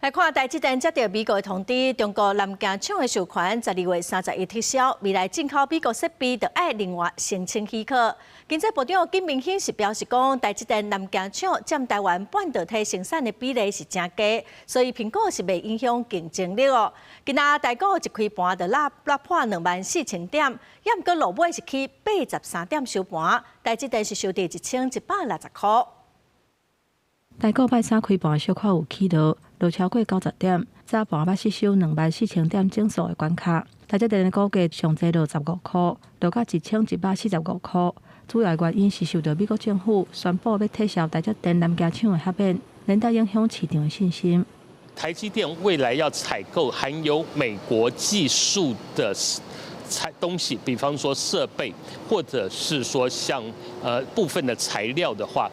來看台積電接到美國的通知，中國南京廠的授權12月31撤銷，未來進口美國設備就愛另外申請許可。經濟部長金明欣是表示講，台積電南京廠佔台灣半導體生產的比例是誠低，所以評估是袂影響競爭力哦。今仔台股一開盤就落破24,000點，猶毋過落尾是起83點收盤，台積電是收佇1160塊。台股拜三開盤小可有起落，落超過90點，早盤捌失守24,000點整數的關卡。台積電的股價上濟落15塊，落到1145塊。主要原因是受到美國政府宣布欲撤銷台積電南京廠的豁免，連帶影響市場的信心。台積電未來要採購含有美國技術的材東西，比方說設備，或者是說像部分的材料的話，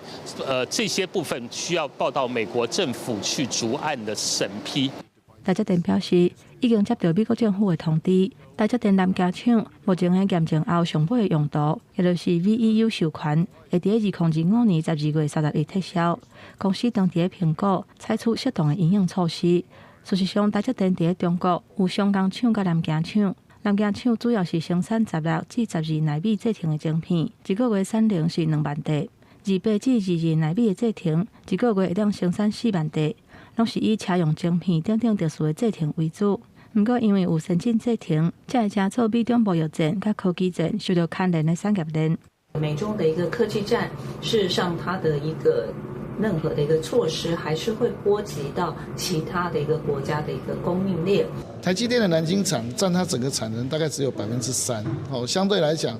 這些部分需要報到美國政府去逐案的審批。台積電表示，已經接到美國政府的通知，台積電南京廠目前的驗證後上尾的用途，也就是 VEU 授權，會佇2025年12月31撤銷。公司當佇咧評估，採取適當的因應措施。事實上，台積電佇中國有雙工廠佮南京廠。南京廠主要是生產16至12納米製程的晶片，一個月產能是2萬塊；28至22納米的製程，一個月會當生產4萬塊，攏是以車用晶片等等特殊的製程為主。毋過，因為有先進製程，才會成做美中貿易戰佮科技戰受到牽連的產業鏈。美中的一個科技戰，事實上，它的一個任何的一個措施，還是會波及到其他的一個國家的一個供應鏈。台積電的南京廠佔它整個產能大概只有3%，哦，相對來講，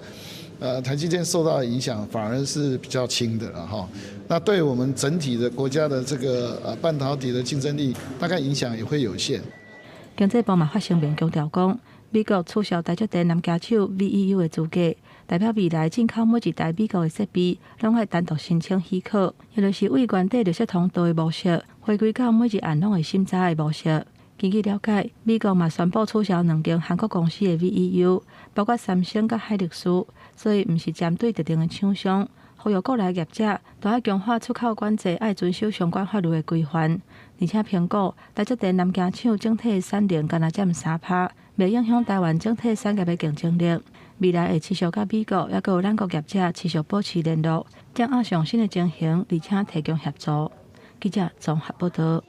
台積電受到的影響反而是比較輕的了哈。那對我們整體的國家的這個半導體的競爭力，大概影響也會有限。經濟部嘛發聲明強調講，美國取消台積電南京廠 VEU 的資格，代表未來進口每一台美國的設備，攏愛單獨申請許可，也就是對原底綠色通道的模式，回歸到每一案攏會審查的模式。根據了解，美國嘛宣布取消兩間韓國公司的 VEU，包括三星佮海力士，所以毋是針對特定的廠商。呼籲國內業者都愛強化出口管制，愛遵守相關法律的規範。而且評估台積電南京廠整體產能干焦佔3趴，袂影響台灣整體產業的競爭力。未來會持續佮美國，猶閣有咱國業者持續保持聯絡，掌握上新的情形，而且提供協助。記者綜合報道。